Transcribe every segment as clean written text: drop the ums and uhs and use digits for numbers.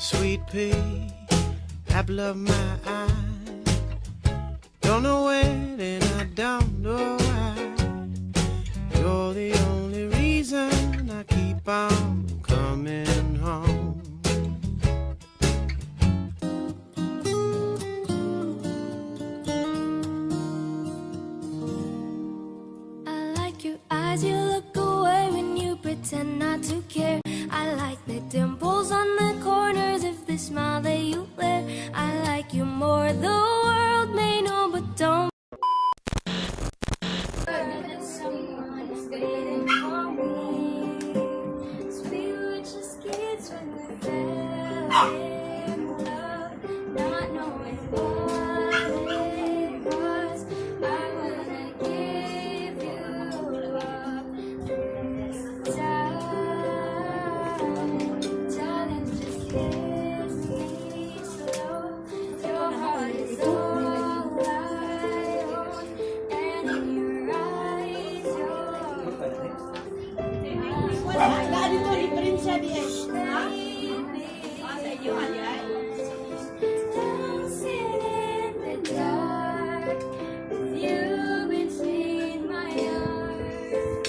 Sweet pea, apple of my eye. Don't know when and I don't know why. You're the only reason I keep on coming home. I like your eyes, you look away when you pretend not to care. I like the dimples on the corners of the smile that you wear. I like you more, the world may know, but don't. Someone's waiting for me. 'Cause we were just kids when we fell in love, not knowing what it was. I wanna give you up this time. Darling, just kiss me slow. Your heart is all I own, and in your eyes, you're Wala dito referensya di ay. Ha? Ah, sa inyo ha di ay. Dancing in the dark with you between my arms,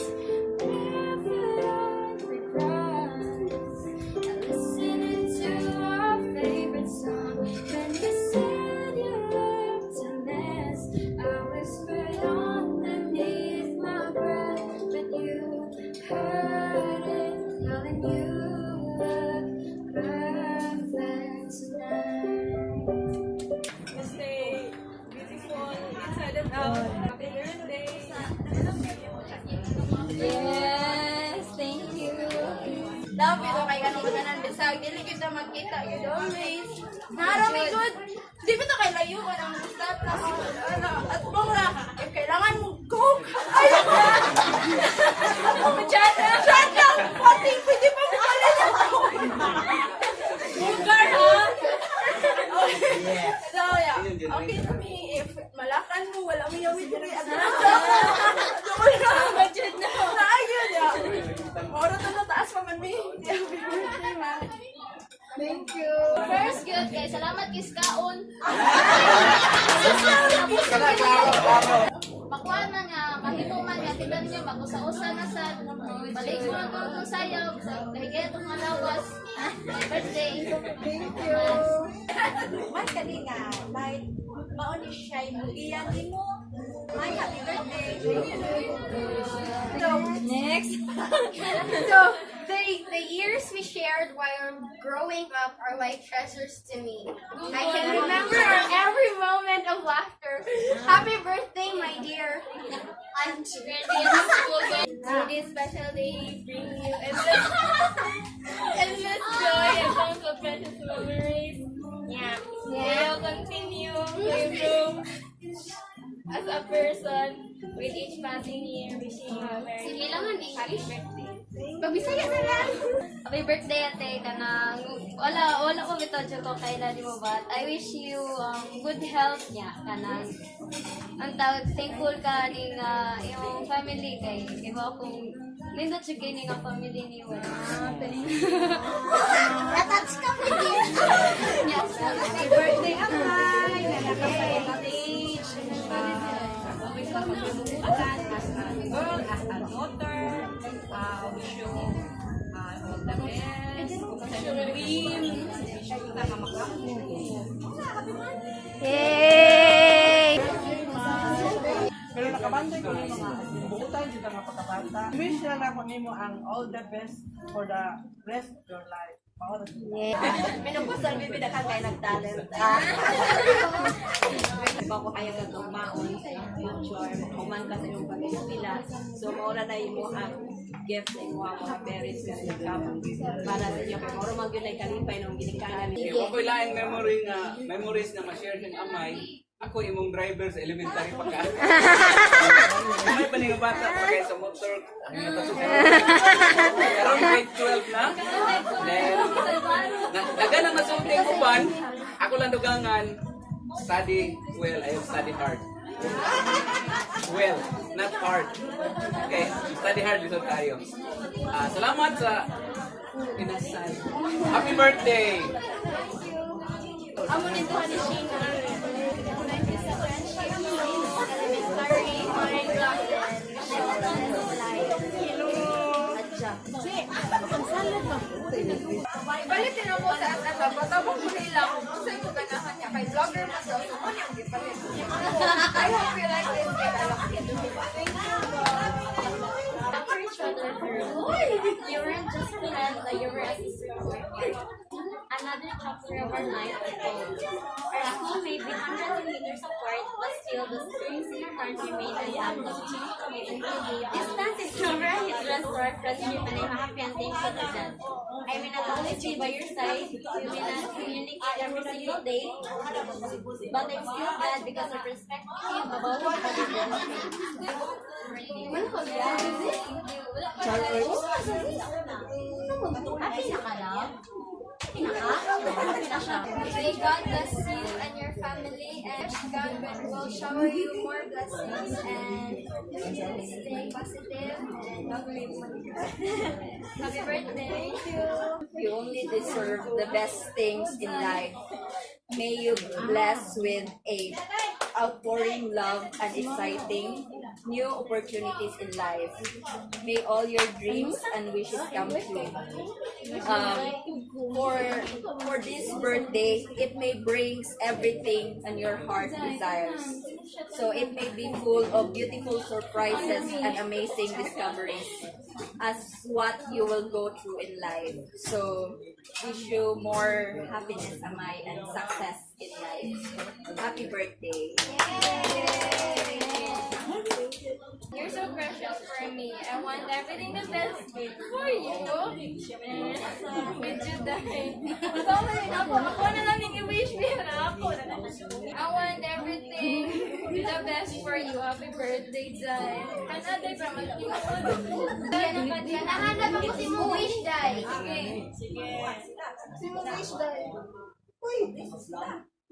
barefoot on the grass, and listening to our favorite song. When you said you looked a mess, I whispered underneath my breath, but you heard it, darling. You look perfect tonight. Stay beautiful inside and out. Happy birthday! Yes, thank you. Love you kay kanang katanan bisag dili kita magkita gyud always. Nara mi good. Di ba to kay layo ka nang basta ano at ra if kailangan mo coke. Ay. Chat chat lang pati pwede pa mo kalit. Vulgar, ha? Okay. So yeah. Okay to me if malakan mo wala mo yawi diri at Budget na! Naayun ya. Oro to na taas pa man mi. Happy birthday, ma. Thank you. First, good kay salamat kis kaon. Makuha na nga, mahimo man nga tinan nyo, mag-usa-usa na sa balik mo lang itong sayaw, kahigay itong mga lawas. Happy birthday. Thank you. Man kani nga light mao ni siya mugiyan nimo. Ay, happy birthday. So, Next! So the years we shared while growing up are like treasures to me. I can remember our every moment of laughter. Happy birthday, my dear auntie. May this special day bring you endless, endless joy and tons of precious memories. Yeah. May you continue to improve as a person with each passing year. Wishing you a very Sige lang ang happy English. Birthday. Pagbisaya na lang. Happy birthday, ate. Kanang, wala ko bitaw ko kailan mo, but I wish you good health niya. Kanang, ang tawag, thankful ka ning imong family kay iba akong nindot siya kini nga family ni mo. Natouch ka mo din. Happy birthday, Amay! Nalaki sa age. Always ka pagkabutan as a girl, as a daughter. Wish you all the best. Kung sa iyong dream, wish you ka makamot. Happy birthday! Yay! Pero nakabantay ko ng mga buutan dito nga pagkabata. Wish na lang ko nimo ang all the best for the rest of your life. Mao ra siya. Minupasal bibi daghan kay nag-talent. Ba ko kaya gagawmaon sa iyong future, makahuman ka sa iyong pag-eskwela. So mao ra na imo ang gift sa imong mga parents nga nagkamang para sa inyo kay mao ra man gyud ay kalipay nung ginikanan. Okay, wa ko'y laing memory nga memories na ma-share ng amay. Ako imong driver sa elementary pa ka. Amay pa ni nga bata pa kay sa motor. Ang nga sa Karon grade 12 na. Then na, dagan ang masulti ko uban. Ako lang dugangan study well, I study hard. Well, not hard. Okay, study hard lisod kayo. Ah, salamat sa Inasal. Happy birthday! Amo nito ni Sheena. Thank you sa friendship since elementary. And wish you all the best in life. Adja. Ibalit din mo sa at patabang ko nila kung unsay ko ganahan niya kay vlogger man daw, so mo niyang gipalit. I hope you like this kay I like it. Thank you. For each other, girl. You weren't just a friend, like you were a sister to my heart. Another chapter of our life unfolds. Our school may be hundreds of meters apart, but still the strings in our hearts remain intact. Distance is never a hindrance to our friendship, and I'm happy and thankful for that. I may not always be by your side, we may not communicate every single day, but I'm still glad because our perspective about each other benefits. Happy na ka, love? Happy na ka? Happy na siya. May God bless you and your family, and God will shower you more blessings and stay positive and don't leave money. Happy birthday. You only deserve the best things in life. May you bless with a outpouring love and exciting new opportunities in life. May all your dreams and wishes come true. For this birthday, it may brings everything and your heart desires. So it may be full of beautiful surprises and amazing discoveries as what you will go through in life. So wish you more happiness, Amay, and success in life. Happy birthday. You're so precious for me. I want everything the best for you. Medyo dahil. Ako, ako na lang yung i-wish me na ako. I want everything the best for you. Happy birthday, Jai. Kanaday pa magtinuod. Nahanap ako si mo wish, Day. Sige. Si mo wish dahil. Uy,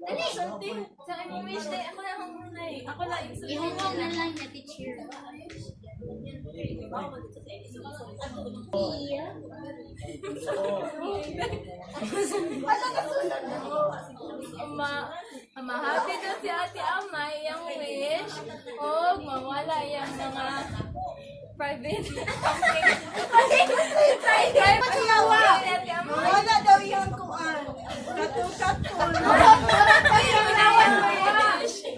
Dali! Sa imong wish, Day. Ako na ang muna eh. Ako lang yung sunod. Ihunong na lang niya, teacher. Ama, ama happy daw si Ate Amay yung wish og mawala yung mga private something. Private Ate Amay. Wala daw yung kuan. Katul-katul.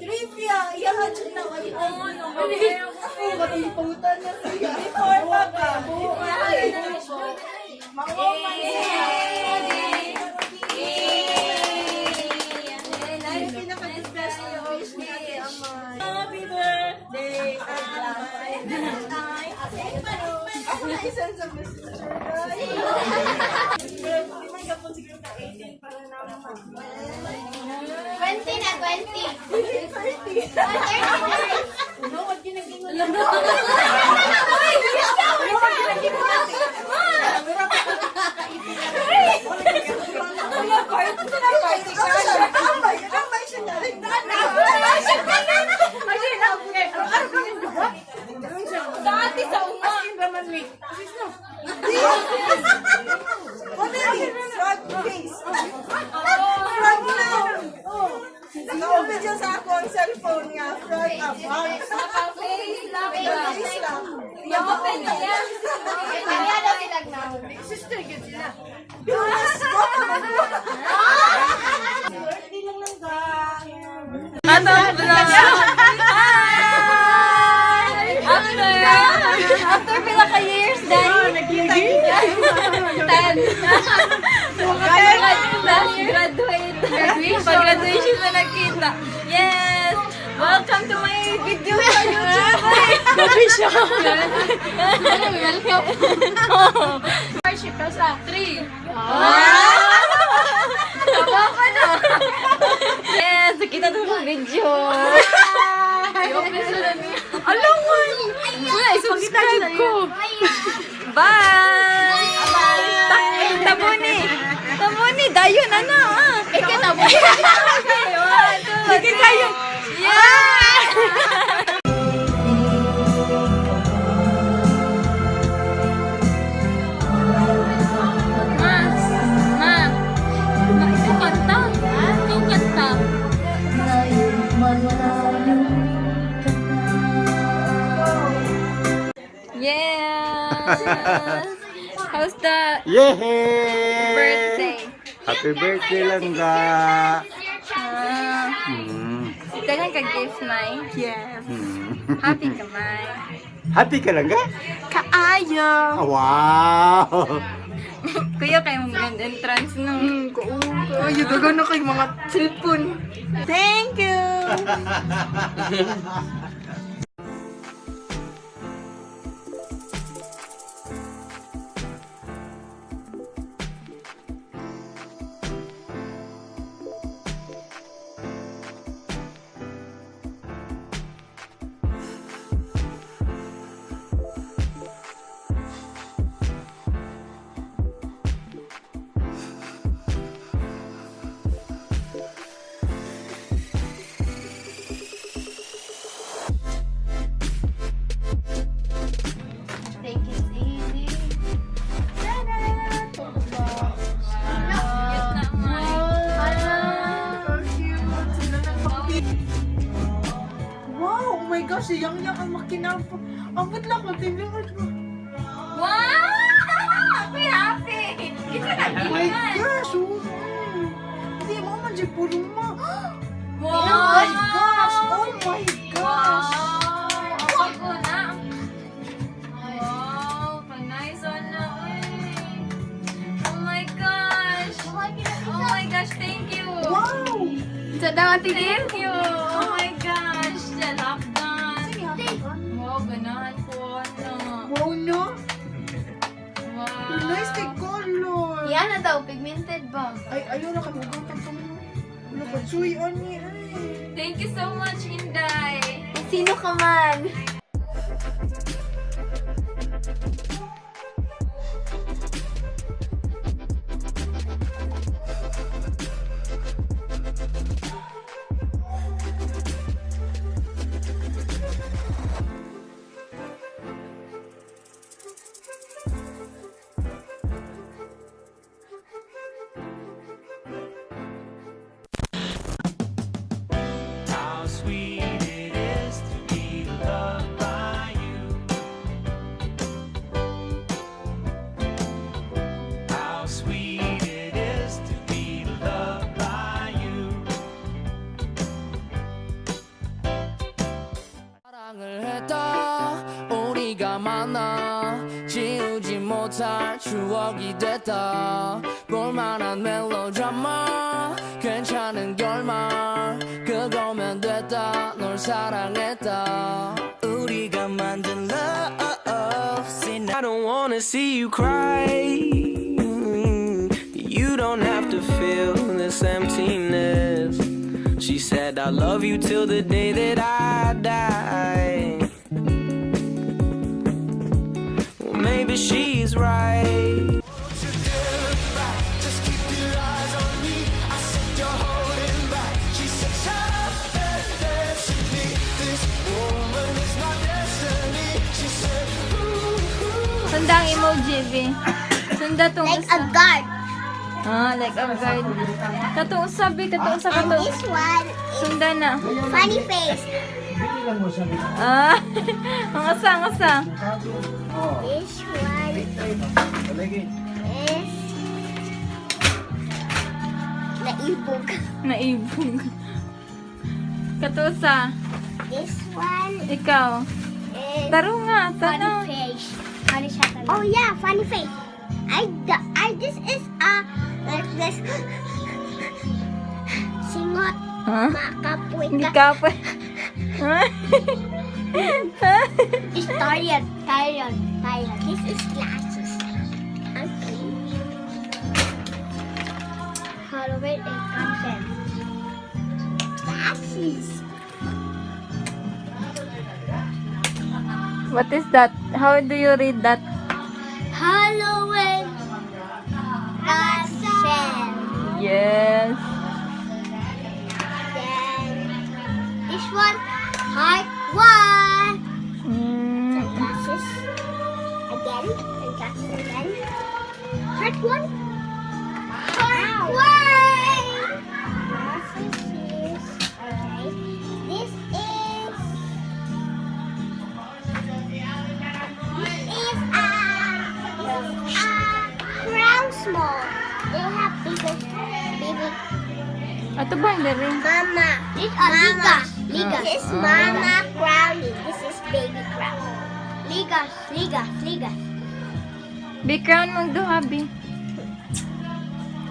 Trivia. Iya nga dyan na. Oo, no, mamaya ako. Pangutan na siya. Before pa ba? Manguman siya. Ay, pinaka-the best na wish ni Ate Amay. Happy birthday, Amay. Ako na isend sa messenger, guys. Pero di man gapon siguro ka 18 para na naman. 20 na, 20. 30. 30. No, wag yun nag-ingon. Dati sa uma. Frog face. Frog na. Naka-open siya sa akong cellphone nga. Frog up. Naka-face lang. Face lang. Yung-open niya. Kaya daw sila na. Sister, good sila. Bilas ko. Birthday lang lang gang. Ato vlog. Hi! After pila ka years, dahil Nagkita kita. 10. Last graduate. Pag-graduation na nagkita. Yes! Welcome to my video sa YouTube. Graduation. Welcome. Friendship ka sa 3. Tama ka na. Yes, nakita to sa video. Alam mo. Wala, i-subscribe ko. Bye! Tabuni! Tabuni, dayon na na. Eh, tabuni. Sige kayo. Yeah! How's the Yay! birthday? Happy birthday, Langga! Ah, Daghan ka gift, Mai. Yes. Happy ka, Mai. Happy ka, Langga? Kaayo. Ah, wow! Kuya, kayo mong grand entrance no. Kaayo, dagan na kay mga cellphone. Thank you. Think it's easy. Cute na, Mai. Wow! Oh my gosh! Si Yang Yang ang makinap. Ang lang ang tingnan mo. Wow! Happy, happy! Ito na, Oh my gosh! Oh, hindi mo man dyan puro mo. Wow! Oh my gosh! Oh my gosh! Wow! Ang bago na. Wow! Pa-nice on na, uy. Oh my gosh! Oh my gosh, thank you! Wow! Sa daw, Ate Thank you! Oh my gosh! The lockdown! Wow, ganahan po. Ano? Wow, no? Wow! Nice kay color! Yan na daw, pigmented ba? Ay, ayaw na kami. Huwag kang pagkamin. Wala ka. Suy, ani, ay. Thank you so much, Inday! Sino ka man? How sweet it is to be loved by you. How sweet it is to be loved by you. 사랑을 했다 우리가 만나 지우지 못할 추억이 됐다 볼만한 멜로드라마 괜찮은 결말 그거면 됐다 널 사랑했다 우리가 만든 love scene. I don't wanna see you cry. You don't have to feel this emptiness. She said, I love you till the day that I die. Well, maybe she's right. Just keep your eyes on me. I said you're holding back. She said, shut up and dance with me. This woman is my destiny. She said, ooh, ooh. Sunda ang emoji, B. Sunda tong Like usa. a guard. Ah, like a guard. Katong usa, B. Katong usa, And katong. this one is Sunda na. funny face. Ah, ang usa, ang usa. This one is naibog. Naibog. Katong usa. This one Ikaw. is Taro nga, funny tanaw. face. Funny siya tanaw. Oh yeah, funny face. I this is a like this singot Ha? makapoy Hindi ka. ka pa. It's tired, tired, tired. This is glasses. Okay. Halloween and content. Glasses. What is that? How do you read that? Halloween content. Yes. Then this one, heart one. Sunglasses again. Sunglasses again. Heart one. Heart one. Glasses is okay. This is a small. They have bigger, baby. Ato ba ang diri? Mama. This are Mama. Liga. This is Mama Crowley. This is Baby Crowley. Ligas, ligas, ligas. Be crown mong duha, bi.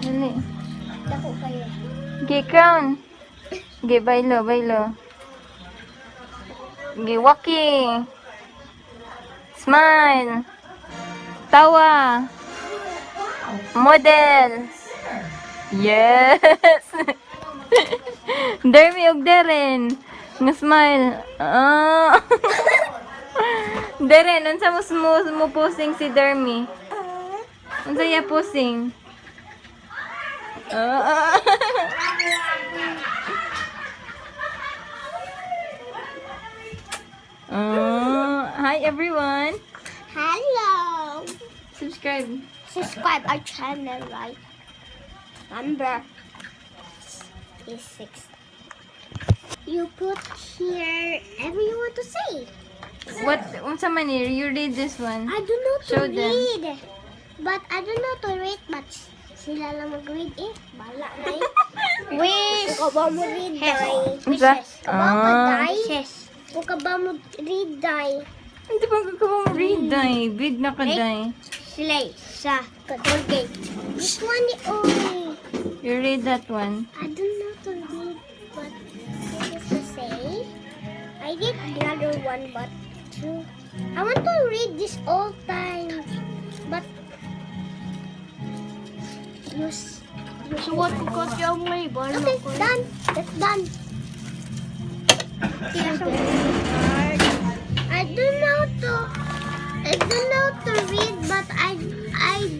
Dali. Dako kayo. Gi crown. Gi baylo, baylo. Gi walking. Smile. Tawa. Model. Yes. Dermy og Deren. Nga smile. Ah. Deren, unsa mo posing si Dermy? Unsa iya posing? Ah. Oh, hi everyone. Hello. Subscribe. Subscribe our channel, right? Number is 6. You put here every you want to say. What unsa man ni? You read this one. I don't know to Show them. read. But I don't know to read much. Sila lang mag-read eh. Bala na eh. Wish. Kung ka ba mo read, day? Unsa? Kung ba mo Ah. day? Kung ka ba mo read, day? Hindi pa ka ba mo read day? Big na ka day. Sila sa Colgate. This one, oh. You read that one. I don't know to read, but this is to say. I did the other one, but two. I want to read this all time, but use. So what ko ko mo Okay, done. That's done. I don't know to. I don't know to read, but I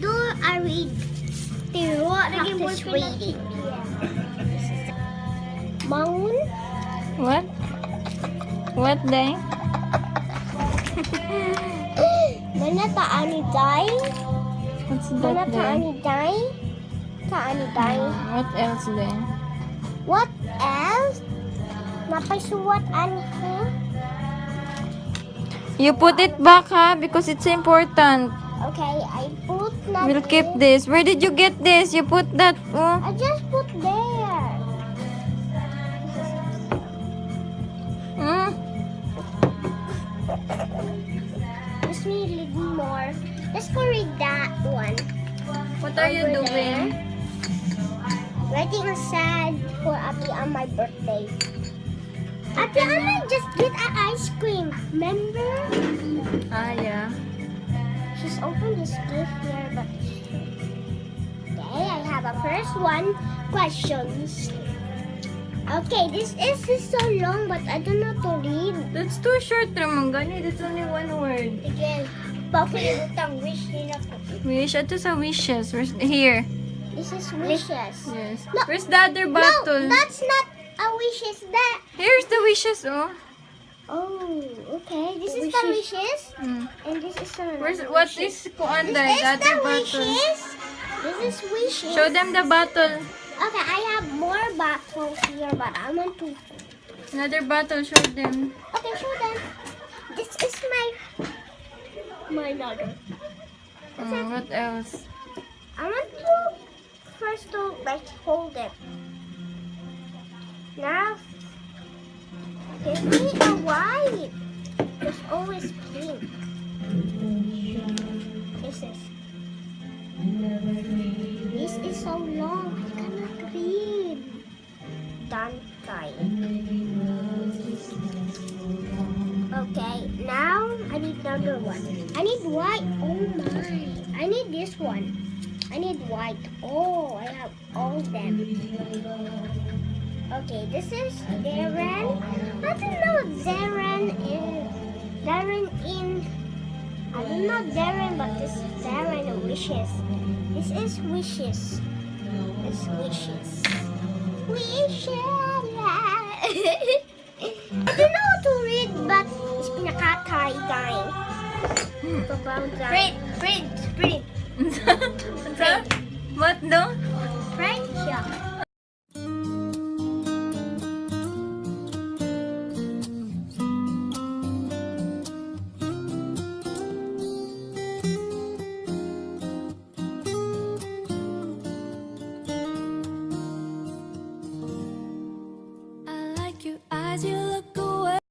do I read. Practice reading. Moon. What? What day? Mana taani day? What's Mana that day? taani day? Taani day. What else day? What else? Napay suwat ani ha? You put it back, ha? Because it's important. Okay, I put na We'll keep this. Where did you get this? You put that. Oh. I just put there. Just need a little more. Let's go read that one. What are you Over doing? there. Writing a sad for Abby on my birthday. Abby, I might just get an ice cream. Remember? Ah, yeah. She's opened this gift here, but okay, I have a first one. Questions. Okay, this is so long, but I don't know to read. That's too short, Ramon. Gani, that's only one word. Again, papalitan wish nila ko. Wish. Ito sa wishes. Where's, here. This is wishes. Yes. No. Where's the other bottle? No, that's not a wishes. That. Here's the wishes, oh. Oh, okay. This is the wishes, and this is the Where's, what is kuan This day? is The other the bottle. wishes. This is wishes. Show them the bottle. Okay, I have more bottles here, but I want to. Another bottle. Show them. Okay, show them. This is my another. What else? I want to first to like hold it. Now, give me a white. There's always pink. This is so long. I cannot read. Done trying. Okay, now I need another one. I need white. Oh my. I need this one. I need white. Oh, I have all them. Okay, this is Darren. I don't know Darren in Darren in I don't know Darren, but this is Darren wishes. This is wishes. This wishes. Wishes. I don't know how to read, but it's pinakatay time. Print, print, print. What no? Print siya. Eyes, you look